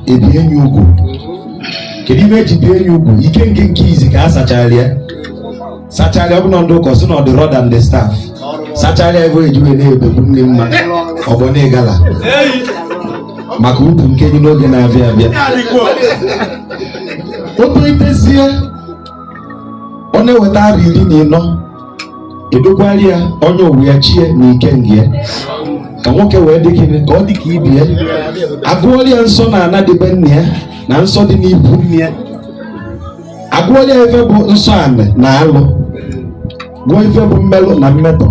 Ebie ya ugwu. Kedu ife eji bie ya ugwu? Ikenga nke izi ka a sachara ya, sachara ya. Ọ bụ na ndị ụka sị na ọ dị rod and the staff, sachara ya ebe eji wee na-ebegbu nne mma ọgbọ na ịgala maka ukwu nkenyi n'oge na-abịa abịa. O tolitezie, ọ na-eweta arọ 14, edokwara ya onye owu ya chie na ikenga ya, ka nwoke wee dị gịnị, ka ọ dị ka ibie. Agụọla ya nsọ na ana dị be nne ya na nsọ dị n'ikwu nne ya. Agụọla ya ife bụ nsọ anị na alụ, gụọ ife bụ mmelụ na mmetọ,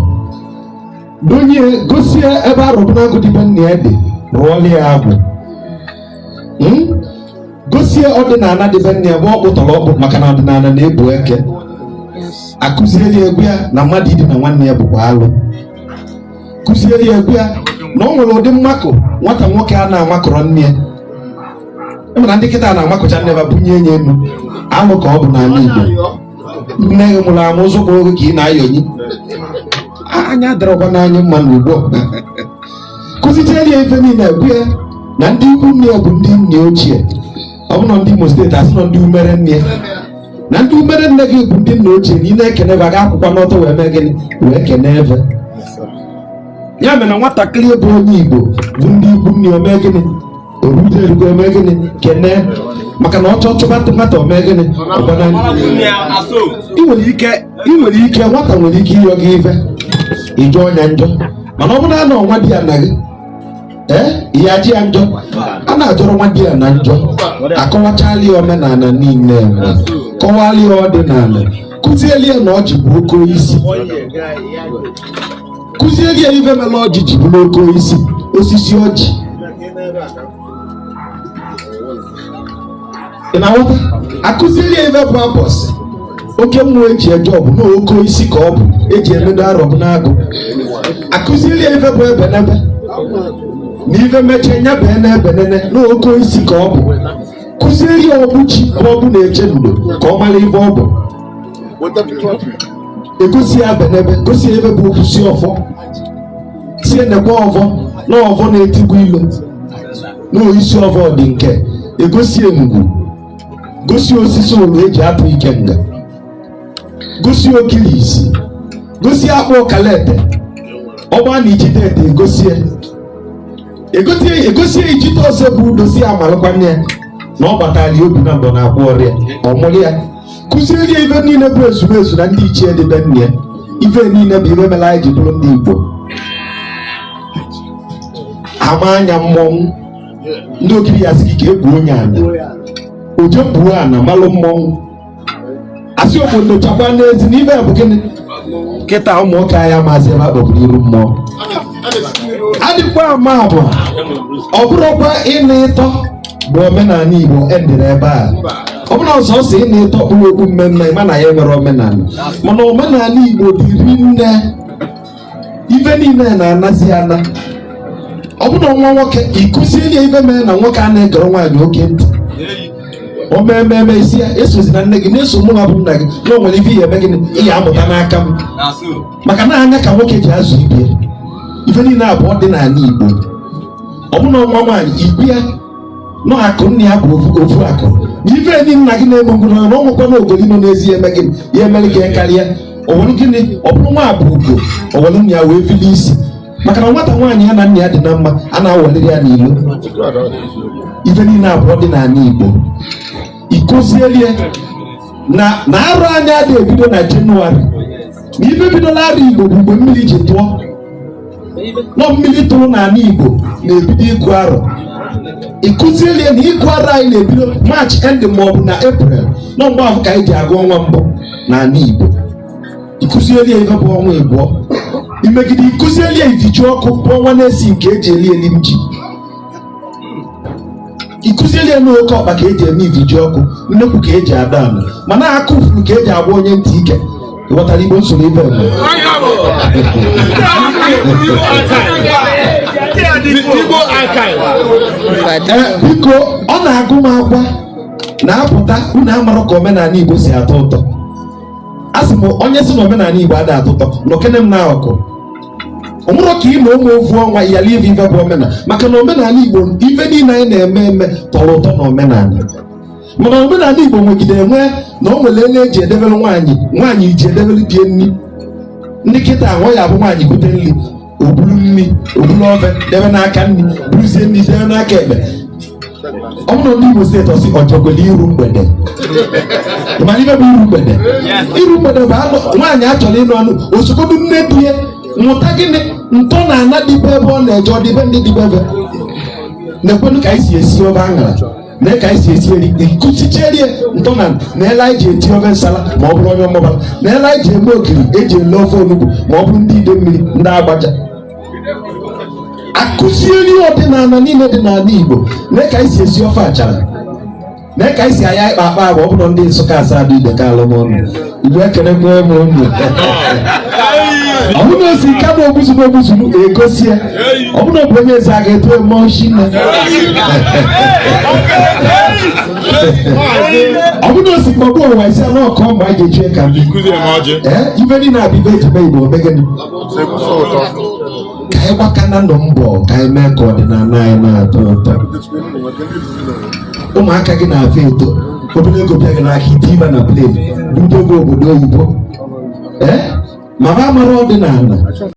donye gosie ebe arọbụnagụ dị be nne ya dị, rụọla ya agwụ. Gosie ọdịnala dị be nne ya bụ ọkpụ tọrọ ọkpụ, maka na ọdịnala na-ebu eke. Akụziere ya egwu ya na mmadụ idina nwanne ya bụkwa alụ. Kụziere ya egwu ya na o nwere ụdị mmakụ nwata nwoke a na-amakọrọ nne ya. Ịma na ndị kịta na-amakọcha nne ba bunye ya elu, alụ ka ọ bụ n'ala Igbo. Nne gị mụrụ amụ ụzọ oge ka ị na-ayọnyi anya adịrọkwa n'anya mma na ugbu a. Kụzitere ya ife niile, egwu ya na ndị ikwu nne ya bụ ndị nne ochie. Ọ bụ na ndị Imo steeti asị na ndị umere nne ya, na ndị umere nne gị bụ ndị nna ochie, na ị na-ekene ebe a ga-akwụkwa n'ọtọ wee mee gịnị, wee kene ebe ya. Mere na nwatakịrị bụ onye Igbo bụ ndị ikwu nne o mee gịnị, orute erugo, ome gịnị, kene, maka na ọ chọọ chụba nwata, o mee gịnị, ọgbana. Ị nwere ike nwata nwere ike ịyọ gị ife, ịjụ ọnya njọ, mana ọ bụrụ na ọnwa di ya na gị, ee, ihe ajị ya njọ, a na-ajọrọ nwa di ya na njọ. Akọwachala ya omenala niile enwe, kọwala ya ọdịnala, kụzieli ya na ọjị bụ oke isi, kụzieli ya ife mere ọjị ji bụrụ oke isi, osisi ọjị. Ị na-aghọta? Akụzieli ya ife bụ abọsị, oke mmụọ eji eje ọbụ na oke isi ka ọ bụ eji emedo arọbụnagụ. Akụzieli ya ife bụ ebenebe na ife mechie nya bee na ebenene na oke isi ka ọ bụ. Kụzieli ya ọbụchi bụ ọbụ na-eche ndo, ka ọ mara ife ọ bụ. Egosi ya benebe, gosi ya ebe bụ okwusi ọfọ, si enekwa ọfọ na ọfọ na-etigbu ilo na isi ọfọ dị nke. Egosi ngwu, gosi osisi olu eji atụ ikenga, gosi okirisi, gosi akpụ ọkalete ọgba na ijide ete, egosie egosie ijite ọzọ bụ udo, si amalụkwanye ya na ọ batara ya obi na mbọ na-agwọ ọrịa ọmụrụ ya. Kụziere ya ife niile bụ ezumezu na ndị ichie dị be nne ya. Ife niile bụ ife mere anyị ji bụrụ ndị Igbo. Ama anya mmọnwụ, ndị okiri ya sị gị ka e gbuo onye ana oje gbuo ana malụ mmọnwụ, asị obodo chakwa n'ezi na ife bụ gịnị. Kịta ụmụ nwoke anyị amazi ebe a kpọburu iru mmụọ adịkwa ama bụ ọ bụrụkwa ịna ịtọ bụ omenala Igbo endịrị ebe a. Ọ bụrụ ọsọsọ ịna ịtọ kpụrụ okpu mmemme, ma na ya nwere omenala, mana omenala Igbo dịrị nne, ife niile na-anazi ana. Ọ bụrụ nwa nwoke, ịkụzieli ya ife mere na nwoke a na-egere nwaanyị oke ntị, o mee ememe isi ya esozi na nne gị na-eso mụ nwa bụ nna gị, na o nwere ife ihe eme gịnị ihe amụta n'aka m, maka na anya ka nwoke ji azụ ibie. Ife niile abụọ dị n'ala Igbo. Ọ bụ na nwa nwaanyị igwe ya nọ akụ nna ya bụ ofu akụ na ife enyi nna gị na-eme ngwụrụ na ọ nwekwa na ogoli nọ n'ezi eme gịnị ya emere gị karịa. O were gịnị, ọ bụrụ nwa bụ ugo, o were nna ya wee fili isi, maka na nwata nwaanyị ya na nna ya dị na mma, a na-awaliri ya n'ilo. Ife niile abụọ dị n'ala Igbo. Ịkụzielie na na arụ anya dị ebido na Jenụwarị, na ife bidola arụ Igbo bụ mgbe mmiri ji tụọ nọ, mmiri tụrụ n'ala Igbo na-ebido ịgụ arọ. Ịkụzielie na ịgụ arọ anyị na-ebido March ending maọbụ na April, nọ mgbe ahụ ka anyị ji agụ ọnwa mbụ n'ala Igbo. Ịkụzielie ife bụ ọnwa ịbụọ imegide, ịkụzielie iviji ọkụ bụ ọnwa na-esi nke eji eli eli ji. Ịkụzielie na oke ọkpa ka eji eme iviji ọkụ, nnekwu ka eji ada ala, mana aka ufuru ka eji agba onye ntị ike. Ịghọtara Igbo nsoro ife eme? Ee, biko, ọ na-agụ m akwa na-apụta unu amarọ ka omenala Igbo si atọ ụtọ. A sị m onye si na omenala Igbo ada atọ ụtọ nọkene m na ọkụ. Ọ bụrụ ka ị na ụmụ ovu ọnwa yala ive ive bụ omenala, maka na omenala Igbo, ife niile anyị na-eme eme tọrọ ụtọ na omenala. Mana omenala Igbo nwegide enwe na o nwere ele eji edebere nwaanyị, nwaanyị ji edebere di nri. Ndị kịta ahụ ya bụ nwaanyị bute nri, o buru nri, o buru ofe debe n'aka nri, buruzie nri debe n'aka ekpe. Ọ bụrụ ndị Imo steeti, ọsị ọjọgolo iru mgbede. Mana ife bụ iru mgbede, iru mgbede bụ anụ nwaanyị achọrọ ịnụ anụ osogodu nne di ya. Mụta gịnị? Ntọ na ana dịbe ebe ọ na-eje, ọ dịbe ndị dịbe ebe na-ekwenu ka anyị si esi ofe aṅara na ka anyị si esi eri kụzicherie ntọ na na ele anyị ji eti ofe nsala ma ọ bụrụ onye ọmụbara, na ele anyị ji eme ogiri eji ele ofe onugbu ma ọ bụrụ ndị ide mmiri, ndị agbaja. Akụzieri ọdịnala niile dị n'ala Igbo, na ka anyị si esi ofe achara, na ka anyị si aya ịkpa akpa agba. Ọ bụrụ ndị Nsụka asa dị ide ka alụmọnụ Igbo, ekenekwe m unu. Ọ bụrụ na osi kama ogbuzuru ogbuzuru egosi ya, ọ bụrụ na ọ bụ onye eze a ga-eto mmụọ shinne. Ọ bụrụ na osi kpọgbuo ụwa isi ala ọkọ mgbe anyị ga-eji ka ee ife niile abụ ife eji mee Igbo omegịnị. Ka anyị gbakana ndụ mbọ ka anyị mee ka ọdịnala anyị na-atọ ụtọ. Ụmụaka gị na-afọ eto, obere ego bịa gị n'aka, ite ịba na plane budo gị obodo oyibo, ee mama mara ọdịnala.